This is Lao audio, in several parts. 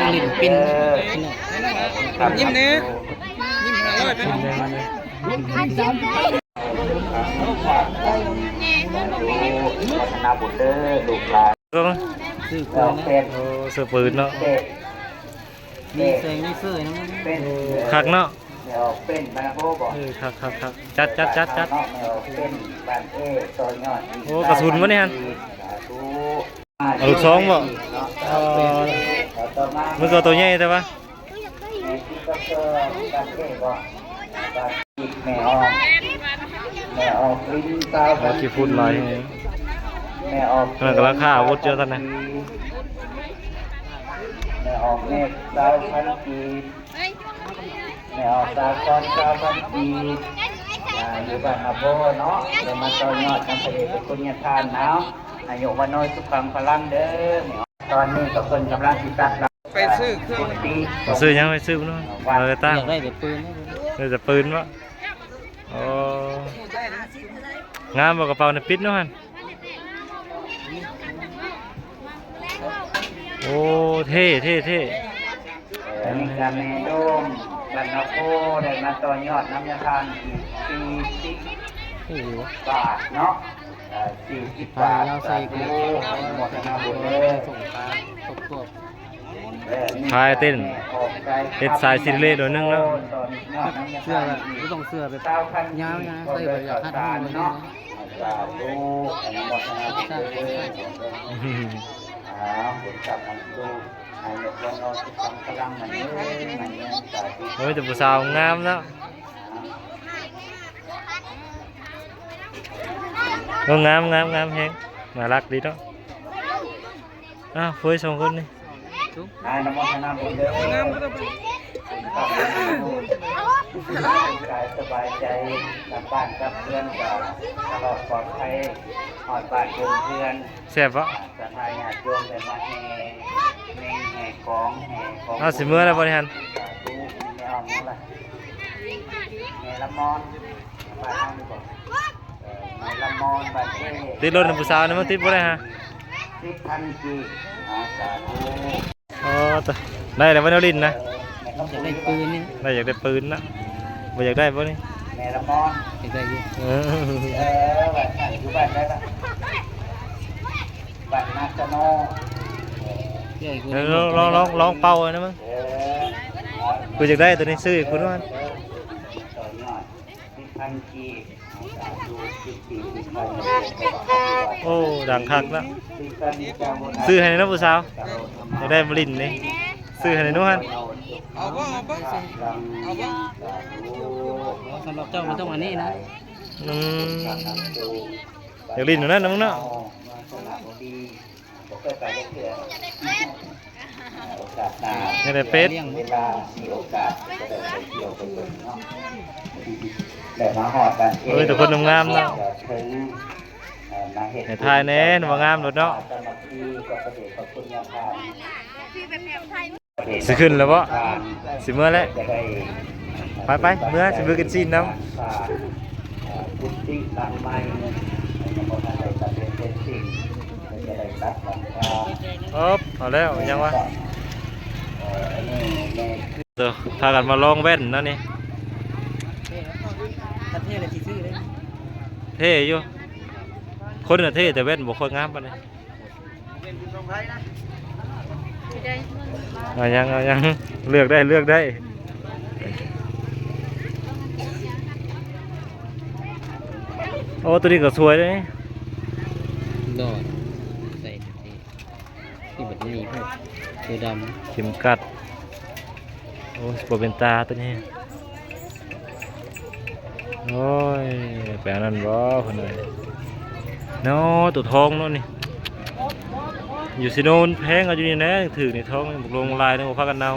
ຫຼິ້ນປິ່ນ ຍິ້ມແດ່ ຍິ້ມຫ້າຮ້ອຍເປັນ ພັດທະນາບຸນເດີລູກຫຼານ ຊື້ປືນນະ ໂອ້ ຊື້ປືນເນາະ ມີແສງມີເສີຍນຳ ໂອ້ ຄັກເນາະ ເອີ ຄັກໆໆ ຈັດໆໆໆ ໂອ້ ກະສຸນບໍ່ນີ້ຫັ້ນ? ເອົາລູກຊອງບໍ່? ອໍ ມັນກໍໂຕໃຫຍ່ແທ້ວະ ແມ່ອອກ ແມ່ອອກລິນສາວພັນປີ ຂີ້ຝຸ່ນຫຼາຍແຮງ ແມ່ອອກ ອັນນັ້ນກຳລັງຄ້າອາວຸດຢູ່ຊັ້ນນະ ແມ່ອອກເນກສາວພັນປີ ແມ່ອອກສາຄອນຊາວພັນປີ ອ່າ ຢູ່ບ້ານນາໂພເນາະ ໄດ້ມາຕໍ່ຍອດນຳພະເດຊພະຄຸນຍາທ່ານເນາະ ອາຍຸວັນໂນສຸຂັງພະລັງເດີ ຕອນນີ້ກໍເພິ່ນກຳລັງຊິຕັດ ໄປຊື້ເຄື່ອງ ຊື້ຫຍັງ ໄປຊື້ເນາະ ເອົາໄປຕັ້ງ ຢາກໄດ້ແຕ່ປືນ ໄດ້ແຕ່ປືນເນາະ ໂອ້ ງາມບໍ່ ກະເປົານີ້ ປິດເນາະຫັ້ນ ໂອ້ ເທ່ ເທ່ ເທ່ ອັນນີ້ກະແມ່ໂດມ ບັນນະໂພ ໄດ້ມາຕໍ່ຍອດນຳຍາທ່ານອີກສີ່ສິບບາດເນາະ ເອີ ສີ່ສິບບາດ ສາທຸ ອະນຸໂມທະນາບຸນເດີ ພາຍເຕັ້ນ ເຮັດສາຍສິລິເລດໜ້ອຍໜຶ່ງເນາະ ເສື້ອ ບໍ່ຕ້ອງເສື້ອແບບຍາວນະ ໃສ່ແບບຢາກຮັດຮູບເນາະ ສາທຸ ອະນຸໂມທະນາບຸນເດີ ອ່າ ບຸນກັບອັນ ໂອ້ຍ ແຕ່ຜູ້ສາວງາມເນາະ ໂອ້ ງາມ ງາມ ງາມແຮງ ໜ້າລັກດີເນາະ ອ້າວ ເຟີຍສອງຄົນນີ້ ອະນຸໂມທະນາບຸນເດີ ງາມ ກາຍສະບາຍໃຈ ກັບບ້ານກັບເຮືອນກໍຕະຫຼອດປອດໄພ ຮອດບ້ານໂຮງເຮືອນ ແຊບບໍ່? ສັດທາຍາດໂຍມໄດ້ມາແຫ່ແມ່ງແຫ່ຂອງ ແຫ່ຂອງ ເອົາ ຊິເມືອແລ້ວບໍ່ນີ້ຫັ້ນ? ສາທຸ ແມ່ອອກຫຍັງລະ? ແມ່ລະມອນ ບ້ານເຮົານີ້ບໍ່? ເອີ ແມ່ລະມອນ ບ້ານເອ ຕິດລົດນຳຜູ້ສາວນີ້ ມັນຕິດບໍ່ໄດ້ຫາ ສິບພັນກີບ ເອົາ ສາທຸ ອໍ ຕະ ໄດ້ແລ້ວບໍ່ແນວຫຼິ້ນນະ? ຢາກໄດ້ປືນນີ້ ໄດ້ ຢາກໄດ້ປືນນະ ບໍ່ຢາກໄດ້ບໍ່ນີ້? ແມ່ລະມອນ ຢາກໄດ້ຢູ່ ເອີ ເອີ ວ່າຢູ່ບ້ານໃດລະ? ບ້ານນາສະໂນ ເອີ ລອງ ລອງ ລອງເປົ່ານະມຶງ ເອີ ກູຢາກໄດ້ໂຕນີ້ ຊື້ໃຫ້ກູເນາະ ເອີ ເອີ ຕໍ່ຍອດ ສິບພັນກີບ ໂອ້ ດັງຄັກເນາະ ຊື້ໃຫ້ເນາະຜູ້ສາວ ຢາກໄດ້ມາຫຼິ້ນນີ້ ຊື້ໃຫ້ໜູຫັ້ນ ເອົາບໍ່ ເອົາບໍ່ ເອົາບໍ່ ສຳລັບເຈົ້າບໍ່ຕ້ອງອັນນີ້ນະ ອືມ ຢາກຫຼິ້ນຢູ່ນັ້ນນະມຶງເນາະ. ບໍ່ເຄີຍໄປຈັກເທື່ອ ໂອກາດໜ້າ ຍັງໄດ້ເປັດ ເວລາມີໂອກາດກໍໄດ້ໄປທ່ຽວໄປເບິ່ງເນາະ ໄດ້ມາຮອດບ້ານເອ ໂອ້ຍ ແຕ່ຄົນງາມໆເນາະ ເຖິງ ເອີ ມາເຮັດ ໃຫ້ຖ່າຍແດ່ ບໍ່ງາມໂລດເນາະ ສາມັກຄີກັບພະເດຊພະຄຸນຍາທ່ານ ຊິຂຶ້ນແລ້ວບໍ່? ຊິເມືອແລ້ວ ໄປໆ ເມືອ ຊິໄປກິນຊີ້ນນຳ ກຸຕິຫຼັງໃໝ່ ຍັງບໍ່ທັນໄດ້ສຳເລັດເສັດສິ້ນ ເພິ່ນຈະໄດ້ຕັດຫຼັງຄາ ເອີບ ເອົາແລ້ວ ຍັງວະ ເອີ ອັນນີ້ແມ່ນ ເດີ ພາກັນມາລອງແວ່ນເນາະນີ້ ຄັນເທ່ແລ້ວຊິຊື້ເດ້ ເທ່ຢູ່ ຄົນນະເທ່ ແຕ່ແວ່ນບໍ່ຄ່ອຍງາມປານໃດ. ເອົາຫຍັງ ເອົາຫຍັງ ເລືອກໄດ້ ເລືອກໄດ້ ໂອ້ ໂຕນີ້ກໍສວຍເດ້ ດອກ ໃສ່ ນີ້ແບບນີ້ ໂຕດຳ ເຂັມຂັດ ໂອ້ຍ ບໍ່ເປັນຕາໂຕນີ້ ໂອ້ຍ ໄປອັນນັ້ນບໍ່ເພິ່ນເອີຍ ເນາະ ໂຕທອງເນາະນີ້ ຢູ່ເຊໂນມັນແພງ ເອົາຢູ່ນີ້ແຫຼະຖືກນີ້ ທອງນີ້ ບັກຫຼວງຫຼາຍ ບໍ່ພາກັນເອົາ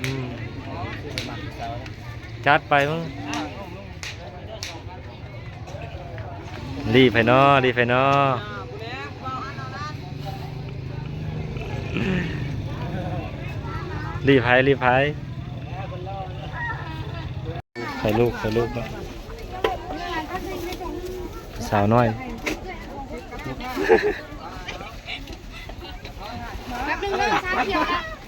ອືມ ຈັດໄປມຶງ. ລີ້ໃຜນໍ ລີ້ໃຜນໍ ລີ້ໃຜ ລີ້ໃຜ ໃຜລູກ ໃຜລູກເນາະ ສາວນ້ອຍ ແປັບໜຶ່ງເດີ. ດຽວນະ